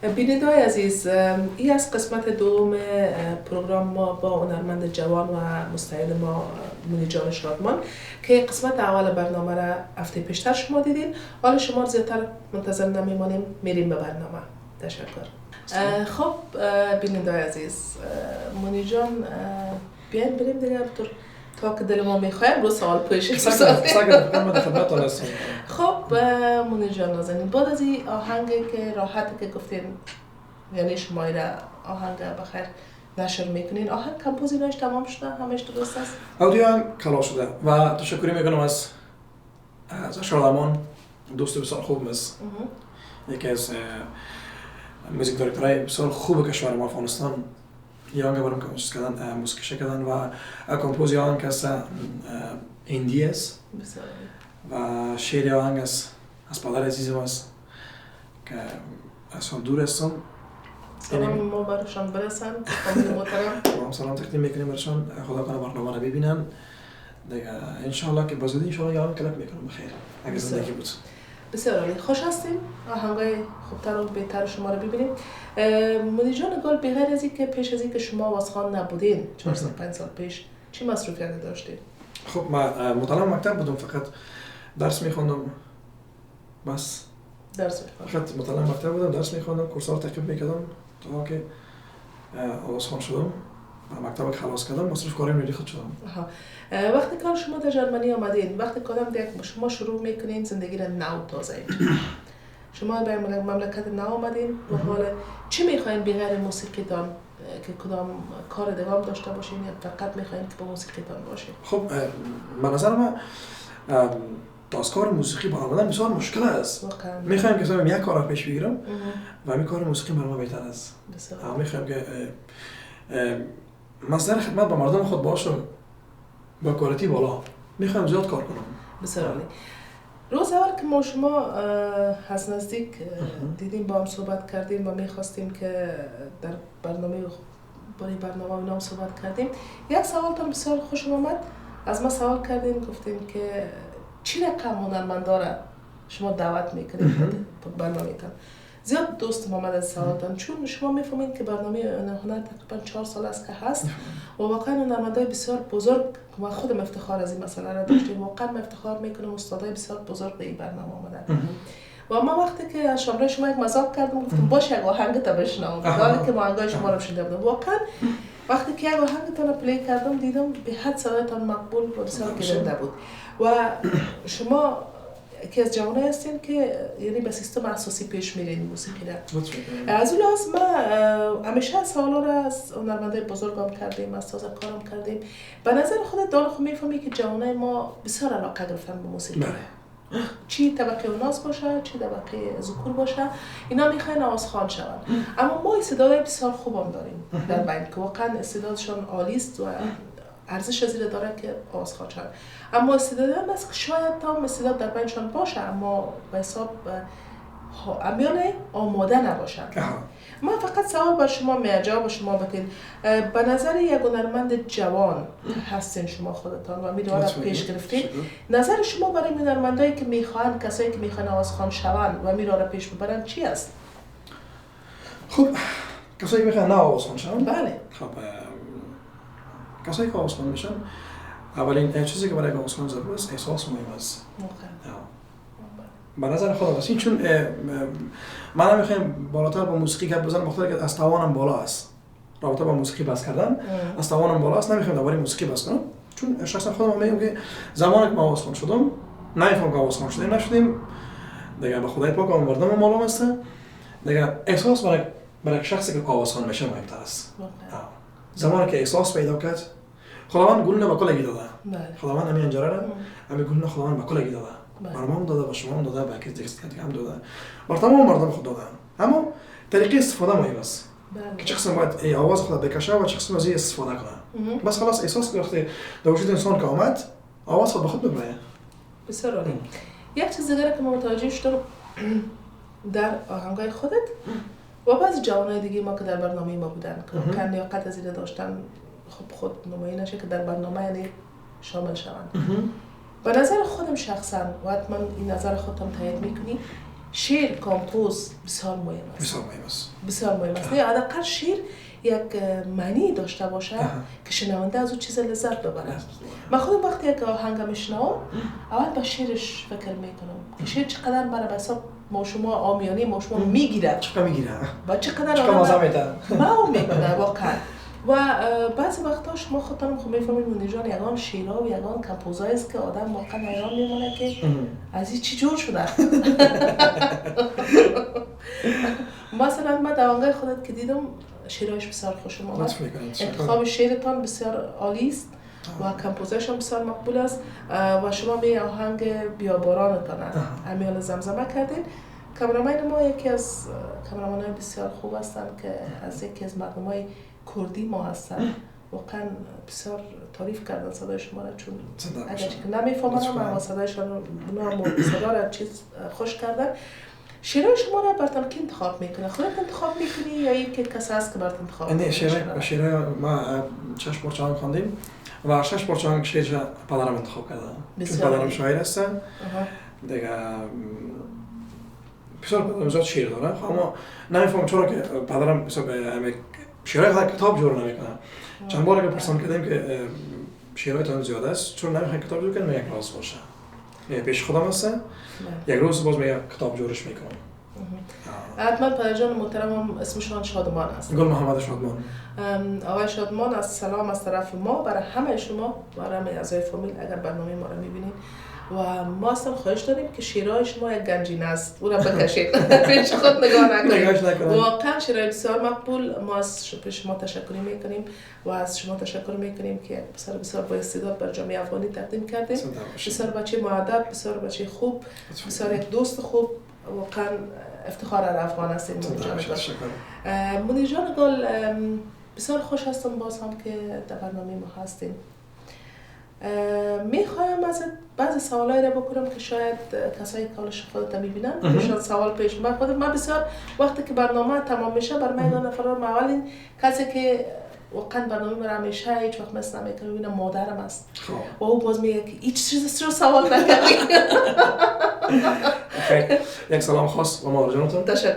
بیننده‌های عزیز، این از قسمت دوم پروگرام ما با هنرمند جوان و مستعد ما منیر جان شادمان که قسمت اول برنامه را هفته پیشتر شما دیدین. حالا شما زیادتر منتظر نمیمانیم، میریم به برنامه. تشکر. خب بیننده‌های عزیز، منیر جان بیاین بریم دیگه تا که دل ما میخوایم رو سوال پیش. خب منیر جان نازنین، بعد از این آهنگ که راحت که گفتین، یعنی شما را آهنگ بخیر نشر میکنین، آهنگ compose ایناش تمام شده، همش درست است؟ audio هم کلا شده و تشکری میکنم از شادمان، دوست بسیار خوب است، یکی از music director های بسیار خوب کشور ما افغانستان. یانگ برام compose کردن، موسیقی کردن و compose یانگ است هندی است و شعر آهنگ است از پدر عزیزم است که از سال دور هستم. سلام ما برشان برسن، فامیل محترم. ما هم سلام تقدیم میکنیم برشان، خدا کنه برنامه را ببینن دیگه. انشالله که بزودی انشالله یانگ کلپ میکنم بخیر اگه زندگی بود. بسیار عالی، خوش هستیم آهنگای خوبتر و بهتر شما رو ببینیم. منیر جان گل، به غیر از اینکه پیش از اینکه شما آوازخوان نبودین 4 سال 5 سال پیش چی مصروفیت داشتین؟ خب من مطالعه مکتب بودم، فقط درس میخوندم بس. درس میخوندم؟ فقط مطالعه مکتب بودم، درس میخوندم، کورس ها رو تعقیب میکردم تا که آوازخوان شدم و مکتب خلاص کردم، مصروف کاری میری خود شدم. وقتی کار شما در جرمنی آمدین، وقتی کدام دیگه شما شروع میکنین زندگی را نو تازه، شما به مملکت نو آمدین و حالا چی میخواین به غیر موسیقیتان که کدام کار دیگه هم داشته باشین یا فقط میخواین که با موسیقیتان باشین؟ خب به نظر من از کار موسیقی برآمدن بسیار مشکل است. میخوایم که یک کار را پیش بگیرم و همین کار موسیقی برای ما بهتر است. میخوایم که مصدر خدمت با مردم خود باشم با کوالیتی بالا، میخوایم زیاد کار کنم. بسیار عالی. روز اول که ما شما از نزدیک دیدیم، با هم صحبت کردیم و میخواستیم که در برنامه برای برنامه اینا هم صحبت کردیم، یک سوالتان بسیار خوشم آمد. از ما سوال کردیم، گفتیم که چی رقم هنرمندا را شما دعوت میکنید برنامه تان؟ زیاد دوست آمد از سوالتان، چون شما میفهمید که برنامه هنر تقریبا 4 سال است که هست و واقعا هنرمندای بسیار بزرگ، ما خودم افتخار از این مسئله را داشتیم، واقعا من افتخار میکنم استادای بسیار بزرگ به این برنامه آمدن. و ما وقتی که از شماره شما یک مذاق کردم، گفتم باشه یک آهنگ تا بشنوم، حالا که ما آهنگای شما رو شنیده بودم، واقعا وقتی که یک آهنگتان رو play کردم دیدم به حد صدایتان مقبول و بسیار گیرنده بود و شما که از جوانایی هستین که یعنی به سیستم اساسی پیش میرین موسیقی را. از اون لحاظ ما همیشه سوالا را از هنرمندای بزرگم کردیم، از تازه کارم کردیم. به نظر خودت دال خود میفهمی که جوانای ما بسیار علاقه گرفتن به موسیقی. بله. چی طبقه اوناس باشه، چی طبقه ذکور باشه، اینا میخواین آوازخوان شوند. اما ما استعدادهای بسیار خوبم داریم در بین که واقعا استعدادشان عالی است و ارزش از این داره که آوازخوان شوند. اما استعداد هم است که شاید تا استعداد در بینشان باشه اما به حساب امیال آماده نباشند. من فقط سوال بر شما می جواب شما بدین. به نظر یک هنرمند جوان هستین شما خودتان و میدونم پیش گرفتین، نظر شما برای هنرمندایی که میخوان، کسایی که میخوان آوازخوان شوند و میرا را پیش ببرن چی است؟ خب کسایی که میخوان نه آوازخوان شوند، بله، خب کسایی که آوازخوان میشن، اولین چیزی که برای آوازخوان ضروری است احساس مهم است. به نظر خودم است، چون من هم میخوایم بالاتر با موسیقی گپ بزنم، بخاطر که از توانم بالا است. رابطه با موسیقی بس کردن از توانم بالا است، نمیخوایم درباره موسیقی بس کنم، چون شخصا خودم میگم که زمانی که من آوازخوان شدم نمیفهم که آوازخوان شدیم نشدیم دیگه، به خدای پاک آوردم معلوم است دیگه. احساس برای شخصی که آوازخوان میشه مهمتر است. زمانی که احساس پیدا کرد، خداوند گل به کلگی داده. خداوند همین انجاره را، همین گل خداوند به کلگی داده. بر ما هم داده، به شما هم داده، به کسی دیگه هم داده، بر تمام مردم خود داده. اما طریقه استفاده مهم است. که چه قسم باید آواز خود بکشه و چه قسم از این استفاده کنه. بس خلاص احساس که وقتی در وجود انسان که آمد، آواز خود به خود ببره. بسیار عالی. یک چیز دیگه که من متوجه شدم در آهنگای خودت و بعضی جوانای دیگه ما که در برنامه ما بودن که لیاقت از این داشتن، خب خود نمایی نشه که در برنامه یعنی شامل شوند. به نظر خودم شخصا و حتما این نظر خودم تایید میکنی، شعر compose بسیار مهم است. بسیار مهم است. بسیار مهم است. نه حداقل شعر یک معنی داشته باشه که شنونده از اون چیز لذت ببره. من خودم وقتی یک آهنگ میشنوم اول به شعرش فکر میکنم که شعر چقدر مرا به حساب ما شما عامیانه ما شما میگیره، چقدر میگیره و چقدر مزه میده ما میکنه واقعا. و بعضی وقتا شما خودتون خب میفهمید منیر جان یگان شعرها و یگان compose ایی است که آدم واقعا حیران میمونه که از این چی جور شده. مثلا من دوانگاه خودت که دیدم شعرهایش بسیار خوشم آمد. انتخاب شعرتان بسیار عالی است و compose ش هم بسیار مقبول است و شما می آهنگ بیابارانتان امیال زمزمه کردین. cameraman ما یکی از cameraman های بسیار خوب هستند که از یکی از مردمای کردی ما هستند. واقعا بسیار تعریف کردن صدای شما را، چون اگرچه که نمیفهمم اما صدایشان اونا صدا را چیز خوش کردن. شعرهای شما را براتون کی انتخاب میکنه؟ خودت انتخاب میکنی یا اینکه کسی هست که برات انتخاب میکنه؟ نه، شعرهای ما 6 پارچه آهنگ خواندیم و 6 پارچه آهنگ شعرش پدرم انتخاب کرده. چون پدرم شاعر هست. دیگه بسیار پدرم زیاد شعر داره، اما نمیفهمم چرا که پدرم شعرهای خود کتاب جور نمیکنه. چند بار که پرسان کردیم که شعرهایتان زیاد است چون نمیخواین کتاب جور کنیم، یک راز باشه پیش خودم هست، یک روز باز میگه کتاب جورش میکنم. حتما پدرجان محترمم اسمشان شادمان است، گل محمد شادمان. آقای شادمان از سلام از طرف ما برای همه شما، برای همه اعضای فامیل اگر برنامه ما را میبینید و ما اصلا خواهش داریم که شعرهای شما یک گنجینه است، او را بکشید پیش خود نگاه نکنید. واقعا شعرهای بسیار مقبول. ما از شما تشکر میکنیم و از شما تشکر میکنیم که بسیار بسیار با استعداد بر جامعه افغانی تقدیم کردیم. بسیار بچه مؤدب، بسیار بچه خوب، بسیار یک دوست خوب، واقعا افتخار افغان هستیم. منیر جان گل، بسیار خوش هستم باز هم که در برنامه ما هستیم. میخوایم از بعضی سوالایی را بکنم که شاید کسایی که حالش خودت میبینن پیشان سوال پیش من خودم. من بسیار وقتی که برنامه تمام میشه بر من یگان نفر اولین کسی که واقعا برنامه مرا همیشه هیچ وقت مثل نمیکنه میبینم مادرم است و او باز میگه که هیچ چیز رو سوال نکردی. یک سلام خاص به مادر جانتون. تشکر.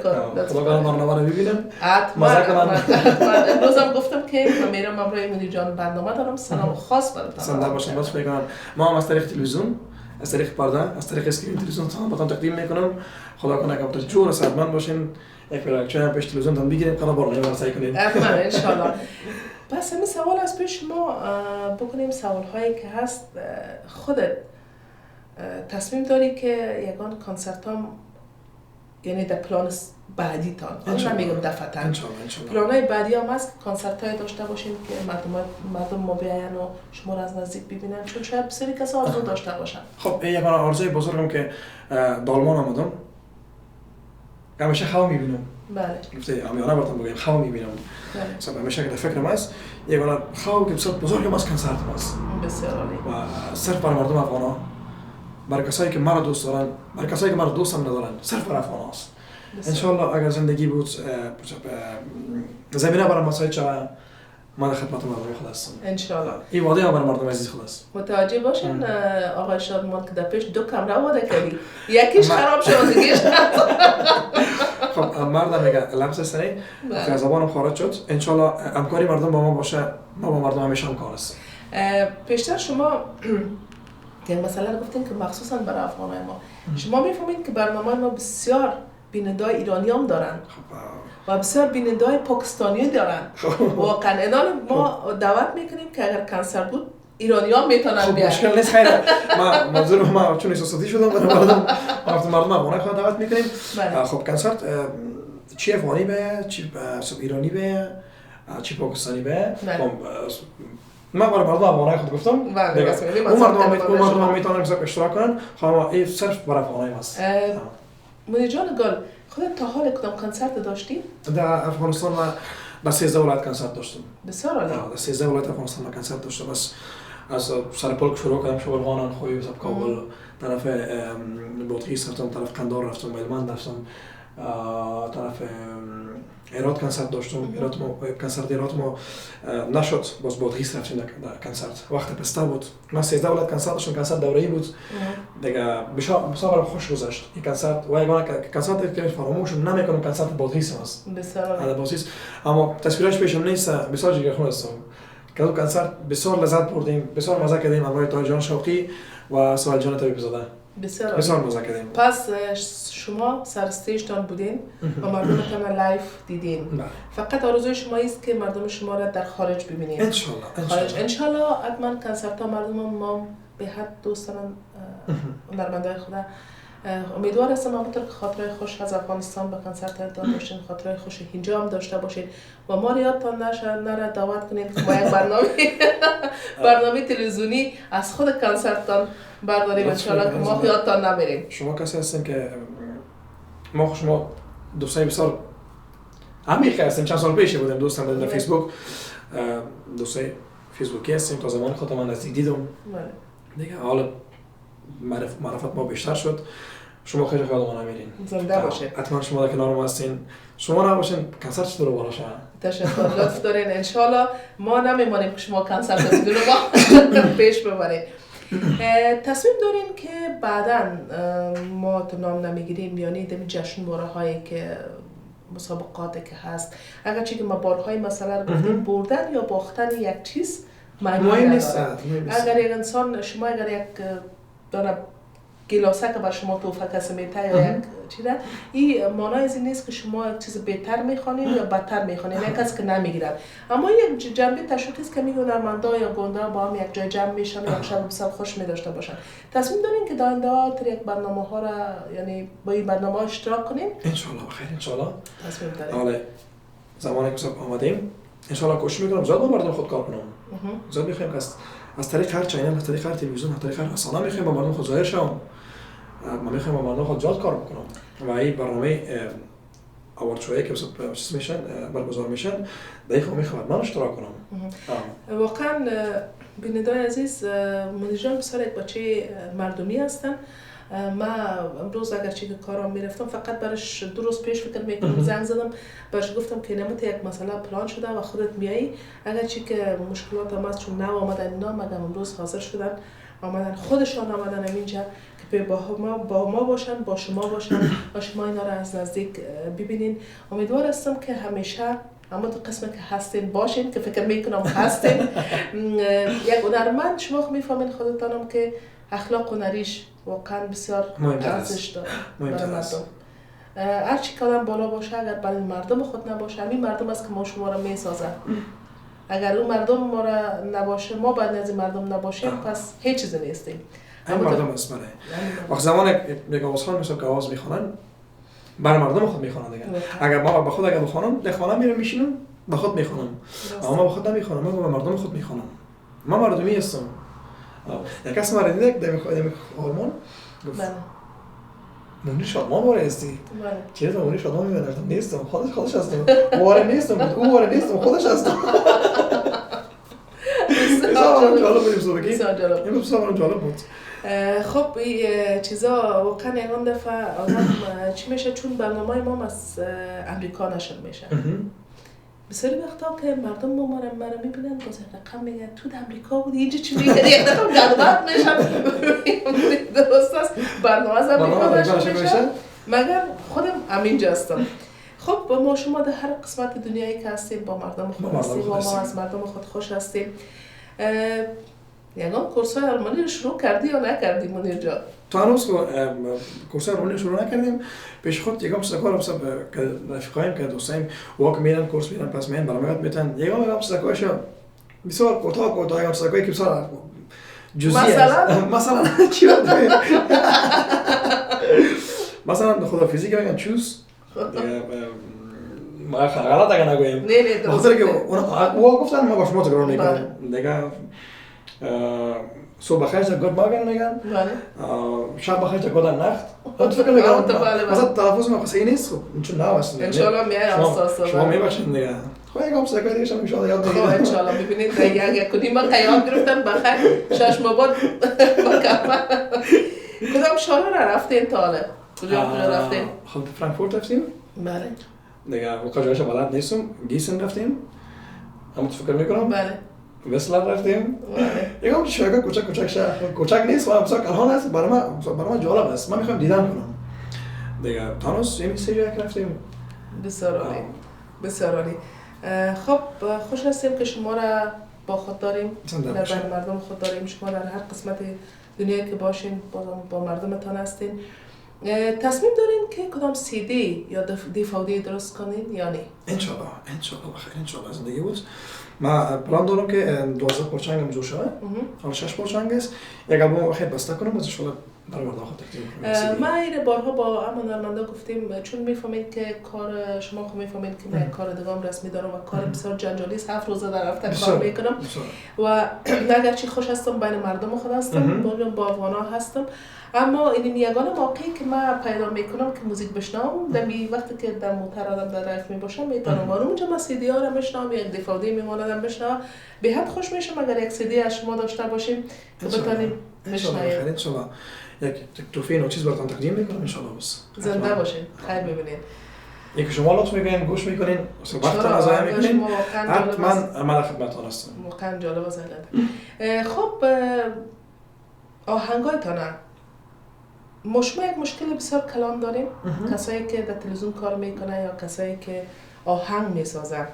خدا کنه برنامه رو ببینم. حتما. امروز هم گفتم که من میرم همراه منیر جان برنامه دارم. سلام خاص براتون. زنده باشین. باز فکر کنم ما هم از طریق تلویزیون، از طریق پرده، از طریق screen تلویزیون سلام براتون تقدیم میکنم. خدا کنه که جور صحتمند باشین. یک پلاکچه هم پیش تلویزیون تون بگیریم، قرار برنامه رو سعی کنید. حتما ان شاء الله. پس همین سوال از پیش ما بکنیم، سوال هایی که هست. خودت تصمیم داری که یگان کنسرت هم، یعنی در پلان بعدی تان، من میگم دفعتا پلان های بعدی هم هست که کنسرت های داشته باشیم که مردم ما بیاین و شما را از نزدیک ببینن، چون شاید بسیاری کسا آرزو داشته باشن. خب یگان آرزوی بزرگم که دالمان آمدم همیشه خواب میبینم. بله. گفته عامیانه براتون بگم خواب میبینم. بله. همیشه که در فکرم است یگانه خواب که بسیار بزرگم از کنسرت است. بسیار عالی. و صرف برای مردم افغان، برای کسایی که مرا دوست دارن، برای کسایی که مرا دوست هم ندارن، صرف برای افغان است. انشالله اگر زندگی بود زمینه برای مساعد شود، ما در خدمت مردم خود هستم. انشالله. این وعده برای مردم عزیز خود است. متوجه باشین آقای شادمان که در پیش 2 کمره وعده کردی، یکیش خراب شد دیگهش. خب مردم میگه لمس سنی که از زبانم خارج شد. انشالله همکاری مردم با ما باشه، ما با مردم همیشه همکار هستیم. پیشتر شما مثلا گفتین که مخصوصا برای افغانای ما، شما میفهمید که برنامه ما بسیار بیننده‌های ایرانی هم دارن و بسیار بیننده‌های پاکستانی دارن. واقعا اینا ما دعوت میکنیم که اگر کنسرت بود ایرانی ها میتونن بیان. مشکل نیست، خیر. ما منظور ما چون احساساتی شدم برای مردم، مردم افغانای خود دعوت میکنیم. خب کنسرت چی افغانی به، چی ایرانی به، چی پاکستانی به، من برای مردم افغانای خود گفتم. اون مردم میتونن اشتراک کنن. خب این صرف برای افغانای ماست. منیر جان گل، خودت تا حال کدام کنسرت داشتی؟ در افغانستان ما در 13 ولایت کنسرت داشتم. بسیار عالی. در 13 ولایت افغانستان ما کنسرت داشتم. از سرپل شروع کردم، شبرغان، خوی، کابل، طرف بادغیس رفتم، طرف قندهار رفتم، هلمند رفتم، طرف هرات کنسرت داشتم. هرات ما کنسرت هرات ما نشد، باز بادغیس رفتیم در کنسرت. وقت پسته بود، من 13 ولایت کنسرت داشتم، کنسرت دوره‌ای بود دیگه. بسیار برام خوش گذشت این کنسرت و یگانه کنسرت که فراموش نمیکنم کنسرت بادغیس است. بسیار بادغیس، اما تصویرش پیشم نیست، بسیار جگرخون هستم که اون کنسرت بسیار لذت بردیم، بسیار مزه کردیم همراه طاهر جان شوقی و سهیل جان طبیب زاده. بسیار بسیار مزه کردیم. پس شما سر stage تان بودین و مردمتان live دیدین. فقط آرزوی شما است که مردم شما را در خارج ببینید. انشالله. خارج انشالله حتما کنسرت ها مردم ما به حد دوست دارن هنرمندای خدا. امیدوار هستم همونطور که خاطرهای خوش از افغانستان به کنسرت تان داشتین، خاطرهای خوش اینجا هم داشته باشین و ما رو یادتان نره دعوت کنید که ما یک برنامه تلویزیونی از خود کنسرتتان برداریم انشالله که ما یادتان نمیریم. شما کسی هستین که ما شما دوستای بسیار عمیق هستیم، چند سال پیش بودیم دوستم در فیسبوک، دوستای فیسبوکی هستیم تا زمان خودم من نزدیک دیدم دیگه. حالا معرفت ما بیشتر شد. شما خیلی خیلی ما نمیرین، زنده باشه. حتما شما در کنار ما هستین، شما نباشین کنسرت چطور بالا شد. تشکر، لطف دارین. انشالله ما نمیمانیم که شما کنسرت بدون ما پیش ببرین. تصمیم دارین که بعداً ما تو نام نمیگیریم، یعنی دمی جشنواره هایی که مسابقاتی که هست، اگرچه که ما بارهای مسئله رو گفتیم، بردن یا باختن یک چیز معنی نداره. اگر یک انسان شما اگر یک دانه گلاسه که بر شما توفه کسی میته یا یک چیزه، این معنای از این نیست که شما یک چیز بهتر میخوانید یا بدتر میخوانید، یک کسی که نمیگیرد. اما یک جنبه تشویقی است که میگه هنرمندا یا گنده با هم یک جای جمع میشن و یک شب بسیار خوش میداشته باشن. تصمیم دارین که داینده تر یک برنامه ها را، یعنی با این برنامه ها اشتراک کنیم؟ انشالله بخیر، انشالله تصمیم داریم. حالا زمانی که آمدیم انشالله کوشش میکنم زیاد با مردم خود کار کنم. زیاد میخوایم که از طریق هر channel، از طریق هر تلویزیون، از طریق هر رسانه میخوایم با مردم خود ظاهر شوم. ما میخوایم با مردم خود زیاد کار بکنم و این برنامه award show که چیز میشن برگزار میشن در این میخوام من اشتراک کنم. واقعا بیننده‌های عزیز، منیر جان بسیار یک بچه مردمی هستن. ما امروز اگرچه که کارم میرفتم فقط برش 2 روز پیش فکر میکنم زنگ زدم برش گفتم که نموت یک مسئله پلان شده و خودت میایی، اگرچه که مشکلات هم هست چون نو آمدن اینا، مگم امروز حاضر شدن آمدن خودشان آمدن اینجا که با ما باشن، با شما باشن و شما اینا رو از نزدیک ببینین. امیدوار هستم که همیشه اما تو قسمت که هستین باشین که فکر میکنم هستین. یک هنرمند شما میفهمین خودتانم که اخلاق هنریش واقعا بسیار ارزش داره برای مردم. هرچی که آدم بالا باشه اگر برای مردم خود نباشه، همین مردم است که ما شما را میسازن. اگر اون مردم ما را نباشه، ما باید از مردم نباشیم، پس هیچ چیزی نیستیم. این مردم است. بله. وقت زمان یک آوازخوان مثلا که آواز میخوانن برای مردم خود میخوانن دیگه. اگر ما به خود اگر بخوانم در خانه میرم میشینم به خود میخوانم، اما ما به خود نمیخوانم، ما به مردم خود میخوانم. ما مردمی هستم. یک کس مرا دیده که در آلمان گفت منیر شادمان واره هستی؟ چرا منیر شادمان میبینم؟ نیستم، خودش هستم. واره نیستم، او واره نیستم، خودش هستم. بسیار جالب بود. این بسیار جالب بود. خب این چیزا واقعا یگان دفعه آدم چی میشه، چون برنامه ما از امریکا نشر میشه. بسیاری وقتا که مردم ما مرا میبینن باز یک رقم میگن تو در امریکا بودی اینجا چی میگن، یک دفعه گدبد میشن. درست است، برنامه از امریکا نشر میشه، مگر خودم همینجا هستم. خب ما شما در هر قسمت دنیایی که هستیم با مردم خود هستیم و ما از مردم خود خوش هستیم. یگان کورس های آلمانی رو شروع کردی یا نکردی منیر جان؟ تا هنوز کورس های آلمانی رو شروع نکردیم. پیش خود یگان چیزا رو که رفیقایم که دوستایم واک میرن کورس میرن پس میان برنامه میتن، یگان چیزا بسیار کوتاه کوتاه، یگان چیزایی که بسیار جزئی است. مثلا چی بود؟ مثلا خدا فیزیک میگن چوز ما غلط اگه نگوییم. نه نه درست. که اونا گفتن ما با شما تکرار میکنیم دیگه. صبح بخیر تا گود مارگن میگن، شب بخیر تا گودن نخت. من فکر میکنم مثلا تلفظ ما صحیح نیست، خب چون نه هست. انشالله میای آستا شما میبخشید دیگه. خب یک هم سکای دیگه شما انشالله یاد میگیرید. خب انشالله میبینید یک کنیم ما قیام گرفتن بخیر 6 ماه بعد مکمل. کدام شهر را رفتین تا حالا؟ کجا کجا رفتیم؟ خب فرانکفورت رفتیم. بله. دیگه واقعا جایش بلد نیستم. گیسن رفتیم. اما تو فکر میکنم. بله. وسلر رفتیم. بله. یکم شهرک کوچک کوچک شهر کوچک نیست و بسیار کلان است، برای من جالب است. من میخوام دیدن کنم. دیگه تانوس این سه جای رفتیم. بسیار عالی. بسیار عالی. خب خوش هستیم که شما را با خود داریم، در بین مردم خود داریم. شما در هر قسمت دنیا که باشین با مردمتان هستین. تصمیم دارین که کدام سی دی یا دیفاودی درست کنین یا نه؟ انشالله انشالله بخیر، انشالله زندگی بود. من پلان دارم که 12 پرچنگ جور شود. حالا 6 پرچنگ است. یک آلبوم بخیر بسته کنم و انشالله برای مردم خود تقدیم کنم. ما این بارها با هنرمندا گفتیم، چون میفهمید که کار شما خب میفهمید که من کار دوام رسمی دارم و کار بسیار جنجالی است، 7 روزه در هفته کار میکنم و اگرچه خوش هستم بین مردم خود هستم، با افغانا هستم، اما این یگانه موقعی که من پیدا میکنم که موزیک بشنوم دمی وقتی که در موتر آدم در رایف میباشم میتونم آروم اونجا من سی دی ها رو بشنوم، یک دیفاودی میماندم بشنوم، به حد خوش میشم اگر یک سی دی از شما داشته باشیم که بتونیم بشنویم. انشالله یک توفین و چیز براتون تقدیم میکنم انشالله. بس زنده باشین، خیر ببینین. یکی شما لطف میکنین، گوش میکنین، وقت ضایع میکنین، حتما من خدمتتون هستم. واقعا جالب است. خب آهنگایتان ما شما یک مشکل بسیار کلان داریم، کسایی که در تلویزیون کار میکنن یا کسایی که آهنگ میسازن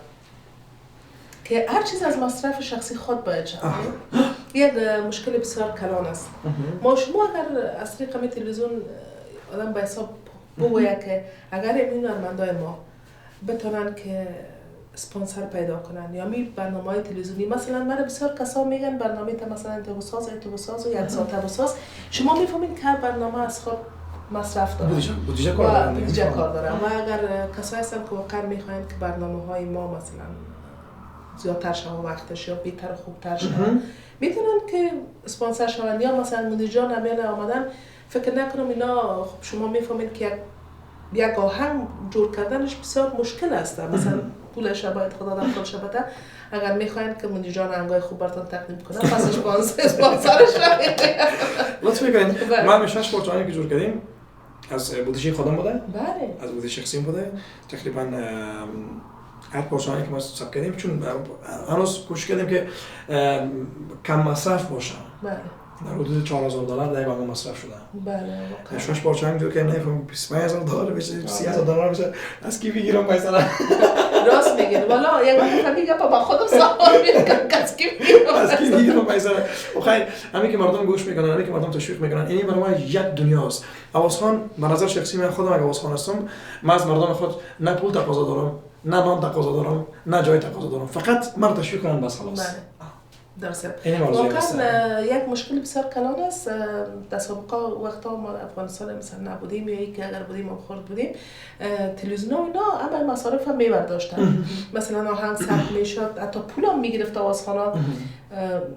که هر چیز از مصرف شخصی خود باید شد. یک مشکل بسیار کلان است. ما شما اگر از طریق تلویزیون آدم به حساب بگوید که اگر این هنرمندای ما بتونن که اسپانسر پیدا کنن یا می برنامه‌های تلویزیونی، مثلا من بسیار کسا میگن برنامه تا مثلا تو بساز و یک ساعت بساز، شما میفهمین که برنامه از خود مصرف داره، بودجه کار داره، بودجه کار داره. و اگر کسایی هستن که واقعا میخواین که برنامه‌های ما مثلا زیادتر شود وقتش یا بهتر و خوبتر شود، میتونن که اسپانسر شوند. یا مثلا مدیر جان امیل آمدن، فکر نکنم اینا، خب شما میفهمید که یک آهنگ جور کردنش بسیار مشکل است، مثلا پولش باید خدا آدم خودش بده. اگر میخواین که مدیر جان آهنگای خوب براتون تقدیم کنه، پس اسپانسرش لطف میکنین. ما 6 پرچانی که جور کردیم از بودجه خودم بوده، بله، از بودجه شخصیم بوده. تقریبا هر پرچانی که ما ثبت کردیم، چون هنوز کوشش کردیم که کم مصرف باشه، بله، در حدود $4000 در یک آهنگ مصرف شده. بله واقعا 6 پارچه جور کردیم، نمی‌فهمم $25,000 بشه، $30,000 بشه، از کی بگیرم پیسه؟ راست میگین والا، یک وقت میگم با خودم سوال میکنم از کی بگیرم، از کی بگیرم پیسه؟ خیر، همین که مردم گوش میکنن، همین که مردم تشویق میکنن، این برای من یک دنیاست. آوازخوان به نظر شخصی من خودم اگه آوازخوان هستم، من از مردم خود نه پول تقاضا دارم، نه نان تقاضا دارم، نه جای تقاضا دارم، فقط مرا تشویق کنن بس خلاص. درسته. واقعا یک مشکل بسیار کلان است. در سابقه وقتا ما افغانستان مثلا نبودیم یا که اگر بودیم ما خرد بودیم، تلویزیون ها اینا اما مصارف هم میبرداشتن، مثلا آهنگ ثبت میشد، حتی پول هم میگرفت آوازخوانا،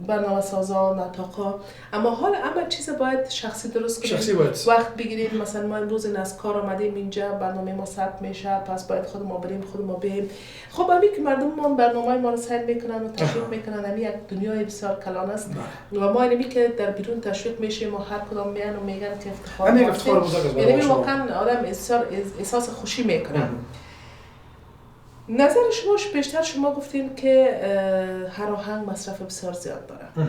برنامه سازا، نطاقا. اما حال اما چیز باید شخصی درست کنیم، شخصی باید وقت بگیریم. مثلا ما امروز این از کار آمدیم اینجا، برنامه ما ثبت میشه، پس باید خود ما بریم، خود ما بریم. خب همین که مردم ما برنامه ما رو سعی میکنن و تشویق میکنن، همین یک دنیای بسیار کلان است. و ما اینمی که در بیرون تشویق میشیم و هر کدام میان و میگن که افتخار، همین افتخار بزرگ است. یعنی واقعا آدم بسیار احساس خوشی میکنه. نظر شما بیشتر، شما گفتین که هر آهنگ مصرف بسیار زیاد داره.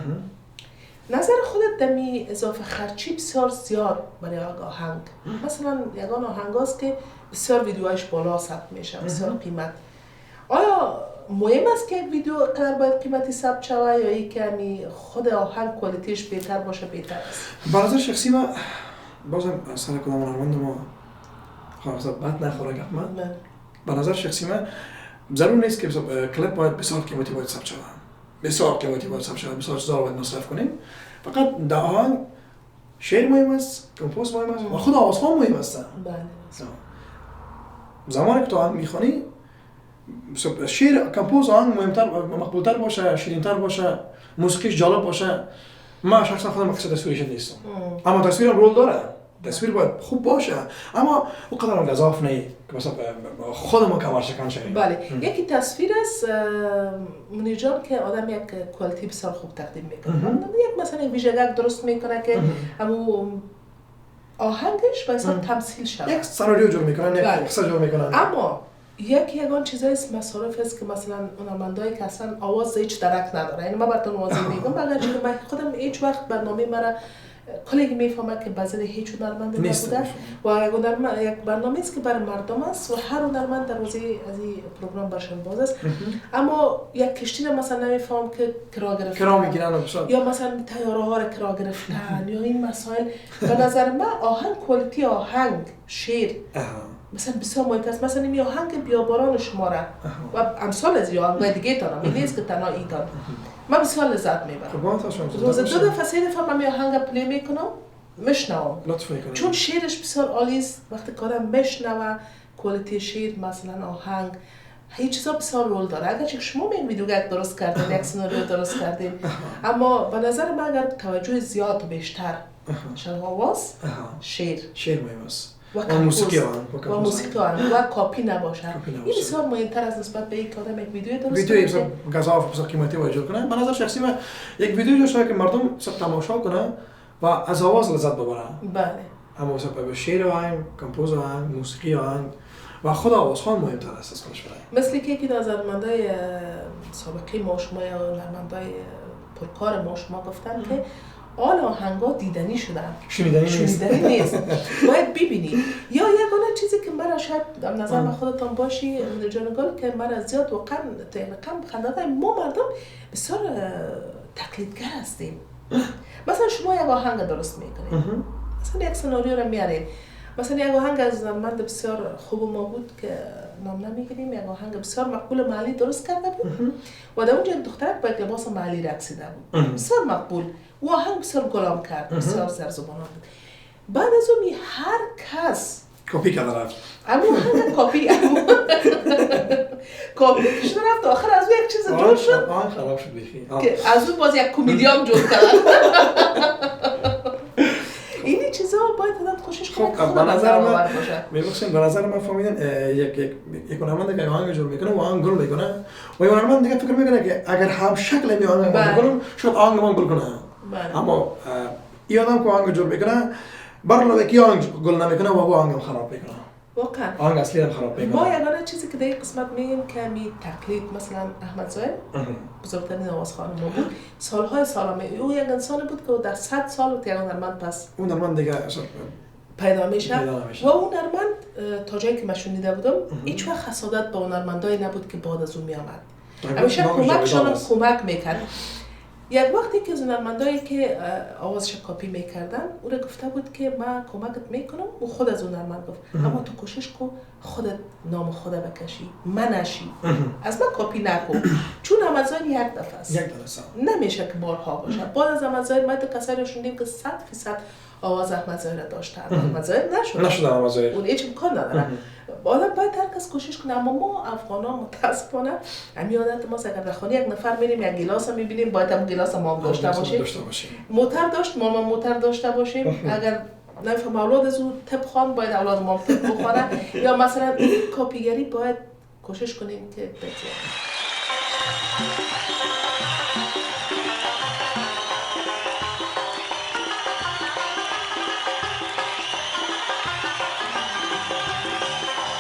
نظر خودت دمی اضافه خرچی بسیار زیاد برای آهنگ، مثلا یگان آهنگ هاست که بسیار ویدیوهایش بالا ثبت میشه، بسیار قیمت، آیا مهم است که یک ویدیو قدر باید قیمتی ثبت شود یا یک کمی خود آهنگ quality ش بهتر باشه بهتر است؟ به نظر شخصی ما بازم سر کدام هنرمند ما خلاص بد نخوره گپ من، به نظر شخصی من ضرور نیست که کلیپ باید بسیار قیمتی باید ثبت شود، بسیار قیمتی باید ثبت شود، بسیار چیزا باید مصرف کنیم. فقط در آهنگ شعر مهم است، compose مهم است و خود آوازخوان مهم است. بله. زمانی که تو آهنگ میخوانی شعر compose آهنگ مهمتر، مقبولتر باشه، شیرینتر باشه، موسیقیش جالب باشه. من شخصا خودم مقصد تصویرش نیستم، اما تصویرم رول داره، تصویر باید خوب باشه، اما او قدر هم گزاف نه که مثلا خود ما کمر شکن شویم. بله، یکی تصویر است منیر جان که آدم یک quality بسیار خوب تقدیم میکنه، یک مثلا یک ویژگک درست میکنه که همون آهنگش به حساب تمثیل شود. یک سناریو جور میکنن، یک قصه جور میکنن. اما یک یگان چیزای مصارف است که مثلا هنرمندایی که اصلا آواز هیچ درک نداره، یعنی من براتون واضح میگم، اگر که من خودم هیچ وقت برنامه مرا کلی میفهمه که بزد هیچ هنرمند نبوده و یک برنامه است که برای مردم است و هر هنرمند در حوزه از این پروگرام برشان باز است. اما یک کشتی را مثلا نمیفهم که کرا گرفتن، کرا میگیرن، یا مثلا تیاره ها را کرا گرفتن یا این مسائل. به نظر من آهنگ، کوالیتی آهنگ، شعر مثلا بسیار مهم است. مثلا این آهنگ بیاباران شما را و امثال از یا آهنگ‌های دیگه تانم، این نیست که تنها ایتان، من بسیار لذت میبرم. روز دو دفعه سه دفعه من آهنگ پلی میکنم، میشنوم، چون شعرش بسیار عالی است. وقتی که آدم میشنوه quality شعر مثلا آهنگ، هیچ چیزا بسیار role داره. اگرچه شما می ویدیو درست کردین، یک سناریو درست کردین، اما به نظر من اگر توجه زیاد و بیشتر شد آواز، شعر مهم است و موسیقی آهنگ و موسیقی آهنگ و کاپی نباشه. این بسیار مهمتر از نسبت به یک آدم یک ویدیو درست ویدیو بسیار گزاف بسیار قیمتی باید جور کنه. به نظر شخصی من یک ویدیو جور شده که مردم بسیار تماشا کنه و از آواز لذت ببرن. بله، اما بسیار به شعر آهنگ، compose آهنگ، موسیقی آهنگ و خود آوازخوان مهمتر است از خودش. مثل که یکی از هنرمندای سابقه ما شما یا هنرمندای پرکار ما شما گفتن که آن آهنگا دیدنی شدن، شنیدنی نیست، باید ببینی. یا یگانه چیزی که مرا شاید در نظر من خودتان باشی جان گل، که مرا زیاد واقعا رقم خنده، ما مردم بسیار تقلیدگر هستیم. مثلا شما یک آهنگ درست میکنید، مثلا یک سناریو رو میارید، مثلا یک آهنگ از هنرمند بسیار خوب ما بود که نام نمیگیریم، یک آهنگ بسیار مقبول محلی درست کرده بود و در اونجا یک دخترک با یک لباس محلی رقصیده بود، بسیار مقبول، و آهنگ بسیار گلام کرد، بسیار زرزبانان بود. بعد از اون هر کس کپی کرده رفت، اما آهنگ کپی کپی شده رفت، آخر از اون یک چیز جور شد، آهنگ خراب شد بیخی، که از اون باز یک کمدیام جور کردن. این چیزا باید آدم کوشش کنه. خب به نظر من میبخشین، به نظر من فهمیدن یک هنرمند که آهنگ جور میکنه و آهنگ گل میکنه و یه هنرمند دیگه فکر میکنه که اگر هم شکل می آهنگ کنم شاید آهنگ من گل کنه. اما این آدم که آهنگ جور میکنه بر که آهنگ گل نمیکنه و او آهنگم خراب میکنه. واقعا آهنگ اصلی هم خراب میکنه. ما یگانه چیزی که در این قسمت میگیم که می تقلید، مثلا احمد ظاهر بزرگترین آوازخوان ما بود، سالهای سال او یک انسان بود که در 100 سال یک هنرمند پس هنرمند دیگه پیدا میشه و هنرمند تا جایی که من شنیده بودم هیچ وقت حسادت با هنرمندای نبود که بعد از او میآمد، همیشه کمکشان کمک میکرد. یک وقتی که هنرمندایی که آوازش کپی میکردن او را گفته بود که من کمکت میکنم، او خود از هنرمند گفت اما تو کوشش کن خودت نام خود بکشی، من نشی، از من کپی نکن، چون احمد ظاهر یک دفعه است، نمیشه که بارها باشه. بعد از احمد ظاهر ما کسایی رو شنیدیم که 100% آواز احمد ظاهر داشتن، احمد ظاهر نشد، احمد ظاهر اون هیچ امکان نداره. آدم باید هر کس کوشش کنه. اما ما افغانا متاسفانه همین عادت ماست، اگر در خانه یک نفر میریم یک گیلاس میبینیم باید هم گیلاس ما هم داشته باشیم، موتر داشت ما هم موتر داشته باشیم، اگر نمیفهم اولاد از او طب خوان باید اولاد ما طب بخوانه، یا مثلا این کاپیگری باید کوشش کنیم که بگذاریم.